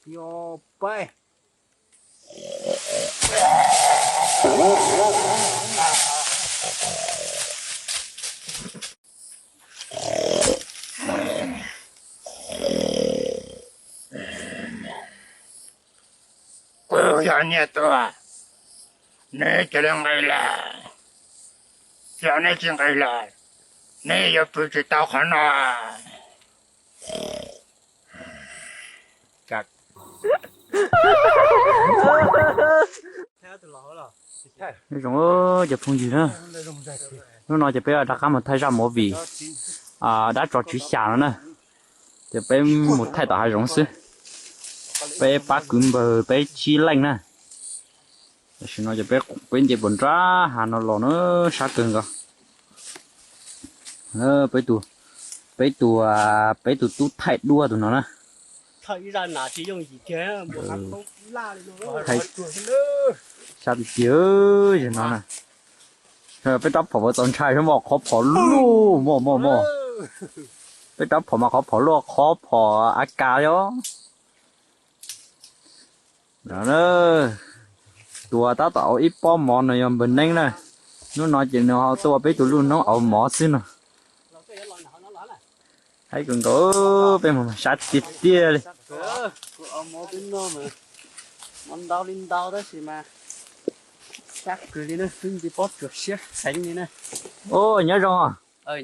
Nyob peb. Kuv yog Nyiaj Tuam, neb cia li nqis los. Yog neb tsis nqis los, neb yuav pw tsis tau qhov no. Zoo, cov phooj ywg na, hnub no ces peb rov qab mus thaij zaj movie dab tsov tswv xya no na. Ces peb mus thaij tom hav zoov xwb, peb pab kwv npawg peb tsib leej na. Tam sim no ces peb, peb nce puag nram hav no los na, sab kawg nkaus. Peb tus, peb tus, peb tus tub thaij duab tus no na. Sab tiag tiag, no na. Peb rab phom ua txaus ntshai, mos qhov phom luaj, mos mos mos. Peb rab phom mas qhov phom luaj, qhov phom A K yog. Tus uas tab tom ua ib pob mov no yog npawg Neeb na. Hnub no ces nws ho tuaj ua peb tus lub noob auv mov xwb no. Haib kawg nkaus, peb mus sab tiag tiag li. Kuv auv mov peb noj mas, mov ntau li ntau tab sis mas sab kawg li na, twb nti pob tsuas siab heev li na. Nyob zoo.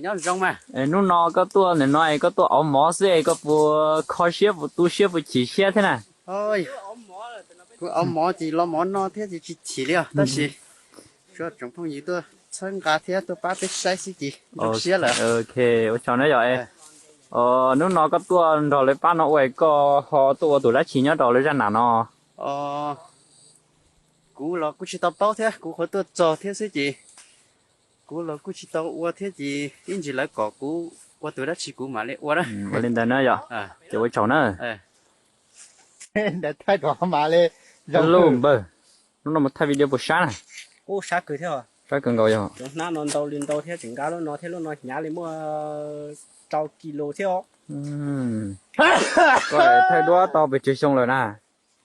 Nyob zoo mas. Hnub no koj tuaj ntawm no es koj tuaj auv mov xwb es koj puas kho siab, puas tu siab, puas chim siab thiab na? Kuv auv mov ces los mov no thiab ces tsis chim li os, tab sis tsoom phooj ywg tuaj txhawb nqa thiab tuaj pab peb saib xwb ces zoo siab lawm. Ok, ua tsaug na yom. Hnub no koj tuaj nrog lawv pab no ua es koj ho tuaj ua tus dab tsi nyob rau lawv zaj nam no? Kuv los kuj tsis tau paub thiab, kuv qhuav tuaj txog thiab xwb ces kuv los kuj tsis tau ua thiab ces ib ntsis lawv kom kuv ua tus dab tsi kuv mam li ua na. Ua li ntawd na yom. Ces ua tsaug na. Ntawd thaij rov mas li. Zoo lub npawg, hnub no mus thaij video puas sab na? Ub, sab kawg thiab. Sab kawg nkaus yog. Cov hnab no ntau li ntau thiab, tseem nqa lub no thiab, lub no hnyav li muaj rau kis lus thiab os. Koj thaij duab tau pes tsawg xyoo lawm na?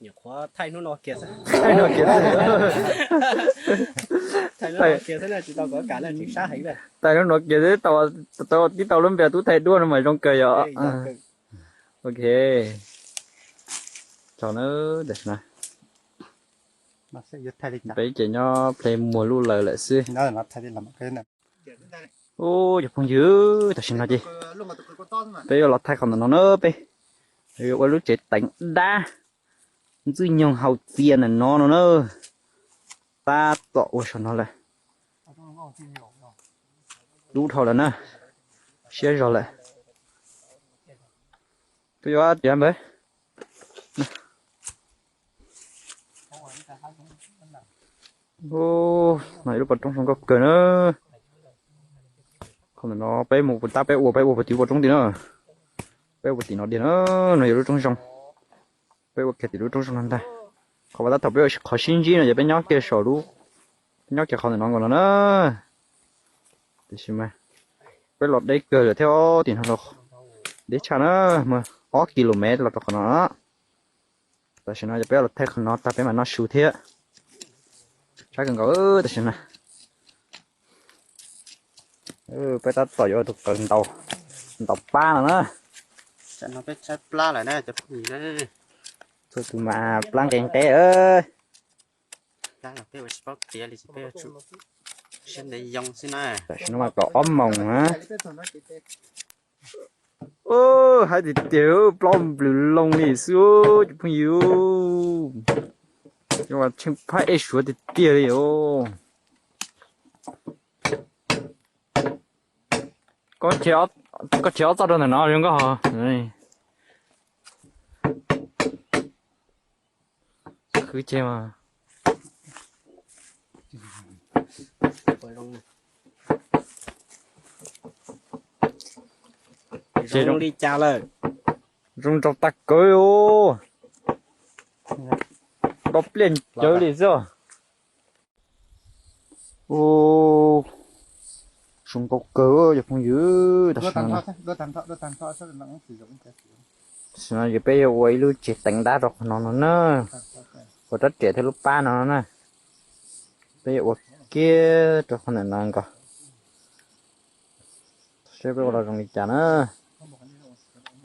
Nyuam qhuav thaij hnub no kiag xwb. Thaij hnub no kiag xwb na, tsis tau kom kam na, tseem sab heev na. Thaij hnub no kiag xwb, tau, tau tib tau lub npe tub thaij duab no mas zoo kawg yom. Ok. Tsaug na, tam sim no peb ces nyob ple muag lub lawm lawm xwb. Ub, cov phooj ywg, tam sim no ces peb yuav los thaij qhov ntawm no na, peb yuav ua lub tsev teev dab ntxwg nyoog haus txias ntawm no no na. Tab tom ua saum no lawm. Dub dhau lawm na, siab zog lawm. Peb yuav tiav npawg. No yog lub pov roob zoo nkauj kawg na. Qhov ntawm no peb mus puas tab, peb ua, peb ua puas tim pov roob tim na. Peb ua puas tim no tiag na. No yog lub roob zoo. Peb ua kiag tim lub roob zoo no ntag. Qhov uas tab thaum peb ua qhov sib ntsib no ces peb nyob kiag saum lub, peb nyob kiag qhov ntawm no nkaus no na. Tiam sis mas peb los deb kawg lawm thiab, tim no los deb tshaj na, muaj ob kilomev los rau qhov no. Tam sim no yog peb los thaij qhov no tag peb mam noj su thiab. Sab kawg nkaus tam sim no. Peb tab tom yuav tus qawv ntaus, ntaus plab no na. Tam no peb tshaib plab lawm na cov phooj ywg. Txhua tus mas plab nqe nqe. Plab los peb ua tsis paub tiav li, peb ua tsum siab ntev yoo xwb na. Tam sim no mas kaum ob moos na. Haib tiag tiag, plaub nplws loo li xwb cov phooj ywg. Tsheej phab ej suav tiag tiag li os. Koj tseg ob txoj rau ntawm no zoo nkauj hos. Khwv tseg mas. Zoo li cas lawm? Zoo nraug tag kawg os. Npau pliaj ncawv li xwb. Ub, zoo nkauj kawg cov phooj ywg, tam sim no. Tam sim no ces peb yuav ua ib lub tsev teev dab rau qhov no no na, ua rab riam thiab lub pab no no na. Peb yuav ua kiag rau qhov ntawm no nkaus, saib peb ua los zoo li cas na.